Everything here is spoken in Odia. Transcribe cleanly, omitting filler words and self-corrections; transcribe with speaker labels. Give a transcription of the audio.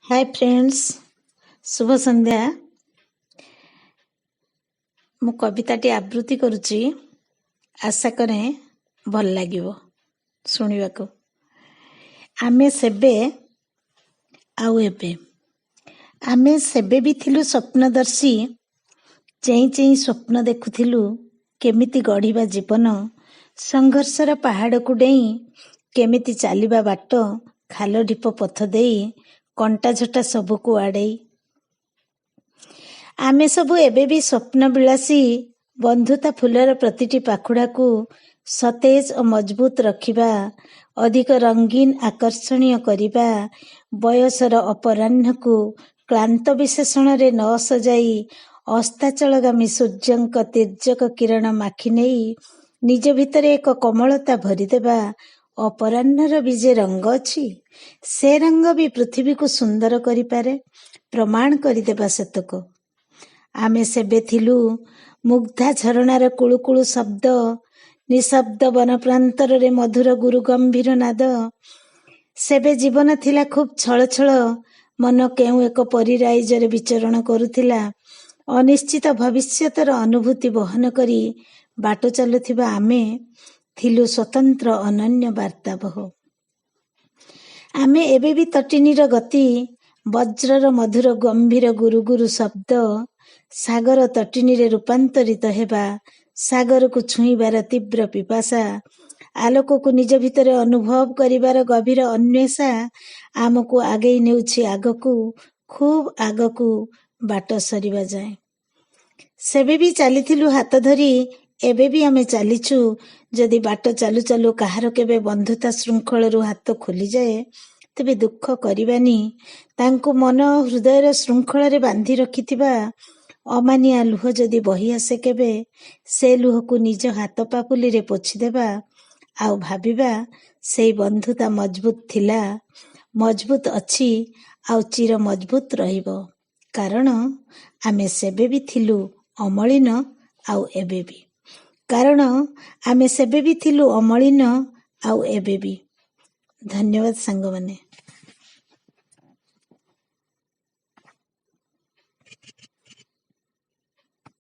Speaker 1: ହାଏ ଫ୍ରେଣ୍ଡସ୍, ଶୁଭ ସନ୍ଧ୍ୟା। ମୁଁ କବିତାଟି ଆବୃତ୍ତି କରୁଛି, ଆଶା କରେ ଭଲ ଲାଗିବ ଶୁଣିବାକୁ। ଆମେ ସେବେ ଆଉ ଏବେ। ଆମେ ସେବେ ବି ଥିଲୁ ସ୍ୱପ୍ନଦର୍ଶୀ, ଚେଇଁ ଚେଇଁ ସ୍ୱପ୍ନ ଦେଖୁଥିଲୁ କେମିତି ଗଢ଼ିବା ଜୀବନ, ସଂଘର୍ଷର ପାହାଡ଼କୁ ଡେଇଁ କେମିତି ଚାଲିବା ବାଟ ଖାଲ ଢିପ ପଥ ଦେଇ, କଣ୍ଟାଝଟା ସବୁକୁ ଆଡ଼େଇ। ଆମେ ସବୁ ଏବେ ବି ସ୍ୱପ୍ନ ବିଳାସୀ। ବନ୍ଧୁତା ଫୁଲର ପ୍ରତିଟି ପାଖୁଡ଼ାକୁ ସତେଜ ଓ ମଜବୁତ ରଖିବା, ଅଧିକ ରଙ୍ଗୀନ ଆକର୍ଷଣୀୟ କରିବା, ବୟସର ଅପରାହ୍ନକୁ କ୍ଳାନ୍ତ ବିଶେଷଣରେ ନ ସଜାଇ ଅସ୍ତାଚଳଗାମୀ ସୂର୍ଯ୍ୟଙ୍କ ତୀର୍ଯ୍ୟକ କିରଣ ମାଖି ନେଇ ନିଜ ଭିତରେ ଏକ କୋମଳତା ଭରିଦେବା। ଅପରାହ୍ନର ବି ଯେ ରଙ୍ଗ ଅଛି, ସେ ରଙ୍ଗ ବି ପୃଥିବୀକୁ ସୁନ୍ଦର କରିପାରେ, ପ୍ରମାଣ କରିଦେବା ସେତକ। ଆମେ ସେବେ ଥିଲୁ ମୁଗ୍ଧା ଝରଣାର କୁଳୁକୁଳୁ ଶବ୍ଦ, ନିଶବ୍ଦ ବନ ପ୍ରାନ୍ତରରେ ମଧୁର ଗୁରୁ ଗମ୍ଭୀର ନାଦ। ସେବେ ଜୀବନ ଥିଲା ଖୁବ୍ ଛଳଛଳ, ମନ କେଉଁ ଏକ ପରିରାଇଜରେ ବିଚରଣ କରୁଥିଲା। ଅନିଶ୍ଚିତ ଭବିଷ୍ୟତର ଅନୁଭୂତି ବହନ କରି ବାଟ ଚାଲୁଥିବା ଆମେ ଥିଲୁ ସ୍ୱତନ୍ତ୍ର, ଅନନ୍ୟ ବାର୍ତ୍ତାବହ। ଆମେ ଏବେ ବି ତଟିନୀର ଗତି, ବଜ୍ରର ମଧୁର ଗମ୍ଭୀର ଗୁରୁ ଗୁରୁ ଶବ୍ଦ, ସାଗର ତଟିନୀରେ ରୂପାନ୍ତରିତ ହେବା, ସାଗରକୁ ଛୁଇଁବାର ତୀବ୍ର ପିପାସା, ଆଲୋକକୁ ନିଜ ଭିତରେ ଅନୁଭବ କରିବାର ଗଭୀର ଅନ୍ୱେଷା ଆମକୁ ଆଗେଇ ନେଉଛି ଆଗକୁ, ଖୁବ୍ ଆଗକୁ, ବାଟ ସରିବା ଯାଏଁ। ସେବେ ବି ଚାଲିଥିଲୁ ହାତ ଧରି, ଏବେ ବି ଆମେ ଚାଲିଛୁ। ଯଦି ବାଟ ଚାଲୁ ଚାଲୁ କାହାର କେବେ ବନ୍ଧୁତା ଶୃଙ୍ଖଳରୁ ହାତ ଖୋଲିଯାଏ, ତେବେ ଦୁଃଖ କରିବାନି। ତାଙ୍କୁ ମନ ଓ ହୃଦୟର ଶୃଙ୍ଖଳରେ ବାନ୍ଧି ରଖିଥିବା ଅମାନିଆ ଲୁହ ଯଦି ବହି ଆସେ କେବେ, ସେ ଲୁହକୁ ନିଜ ହାତ ପାପୁଲିରେ ପୋଛିଦେବା ଆଉ ଭାବିବା ସେଇ ବନ୍ଧୁତା ମଜବୁତ ଥିଲା, ମଜବୁତ ଅଛି ଆଉ ଚିର ମଜବୁତ ରହିବ। କାରଣ ଆମେ ସେବେ ବି ଥିଲୁ ଅମଳିନ ଆଉ ଏବେ ବି। କାରଣ ଆମେ ସେବେ ବି ଥିଲୁ ଅମଳିନ ଆଉ ଏବେ ବି। ଧନ୍ୟବାଦ ସାଙ୍ଗମାନେ।